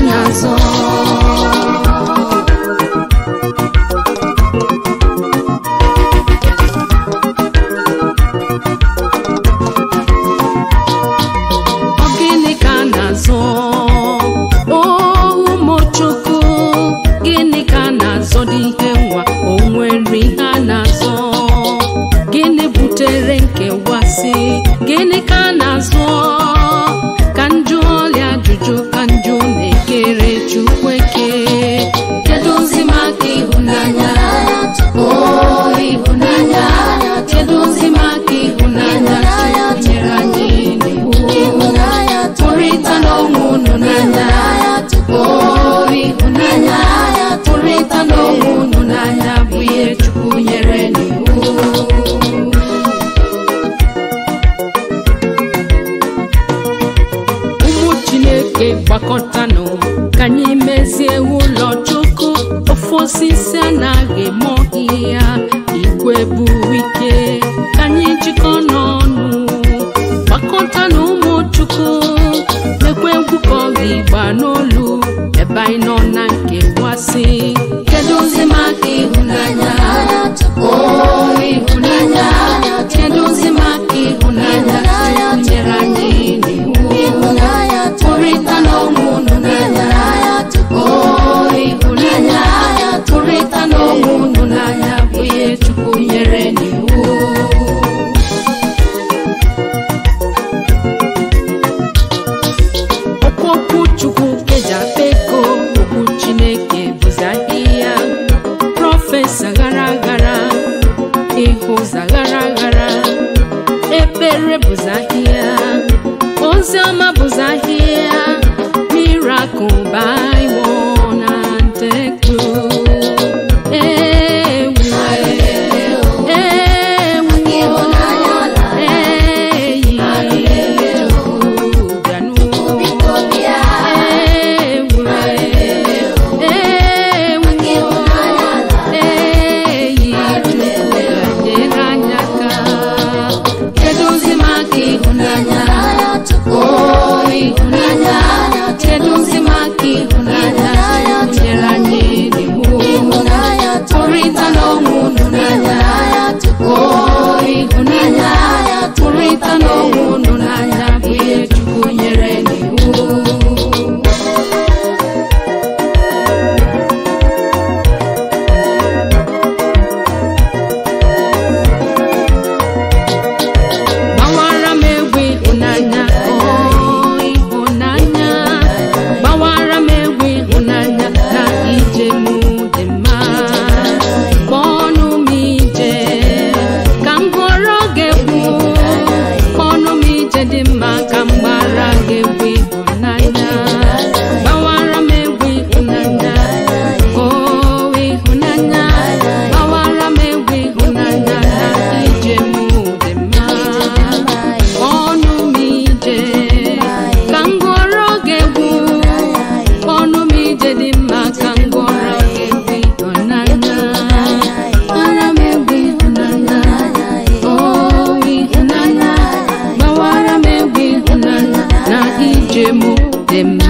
na-azọ? Ọ gịnị ka a na-azọ? O ụmụ Chukwu, gịnị ka a na-azọ dị ihe nwa? O nwere ihe a na-azọ? Gịnị butere nkewasị? Gịnị ka a na-azọ? Ka njụ ọlịa ajụjụ ka njụ na-ekere Chukwu eke. Kedụzi maka ịhụnanya? O ịhụnanya, kedụzi maka ịhụnanya Chukwu nyere anyị n'iwu? Hụrịta n'onwe unu n'anya. O ịhụnanya, hụrịta n'onwe unu n'anya bụ ihe Chukwu nyere n'iwu. Ụmụ Chineke gbakọtanụ ka anyị mezie ụlọ Chukwu. Ofu osisi anaghị eme ọhịa, igwe bụ ike ka anyị jikọ n'ọnụ. Gbakọtanụ ụmụ Chukwu, mekwe nkwukọ ịgba n'olu ebe anyị nọ na nkewasị. Kedụzi maka ịhụnanya? O ịhụnanya, kedụzi maka ịhụnanya Chukwu nyere anyị n'iwu? Hụrịta n'onwe unu n'anya. O ịhụnanya, hụrịta n'onwe unu n'anya bụ ihe Chukwu nyere n'iwu. Okwu okwu Chukwu keji akpa ego, okwu Chineke bụzi ahịhịa. Prọfesa ghara aghara, ịhụza ghara aghara, ekpere bụzi ahịhịa, ozi ọma bụzi ahịhịa, miracle by one and take two. Ewu, ewu, eyi, Chukwu bịanụ. Ewu, ewu, eyi, Chukwu ga-enyere anyị aka. Kedụzi maka ịhụnanya? O ịhụnanya, kedụzi maka ịhụnanya Chukwu nyere anyị n'iwu? Hụrịta n'onwe unu n'anya. O ịhụnanya, hụrịta n'onwe unu n'anya bụ ihe Chukwu nyere n'iwu. Gbawara m egwu ịhụnanya, o ịhụnanya, gbawara m egwu ịhụnanya na ije m dị mma. Kpọọnụ m ije ka m gụọrọ gị egwu, kpọọnụ m ije dị mma ka m gbara gị egwu ịhụnanya. Gbawara m egwu ịhụnanya, o ịhụnanya, gbawara m egwu ịhụnanya na ije m dị mma. Ọnụ m ije ka m gụọrọ gị egwu, ọnụ m ije dị mma ka m gụọrọ gị egwu ịhụnanya. Ara m egwu ịhụnanya, o ịhụnanya, gbawara m egwu ịhụnanya na ije m dị mma.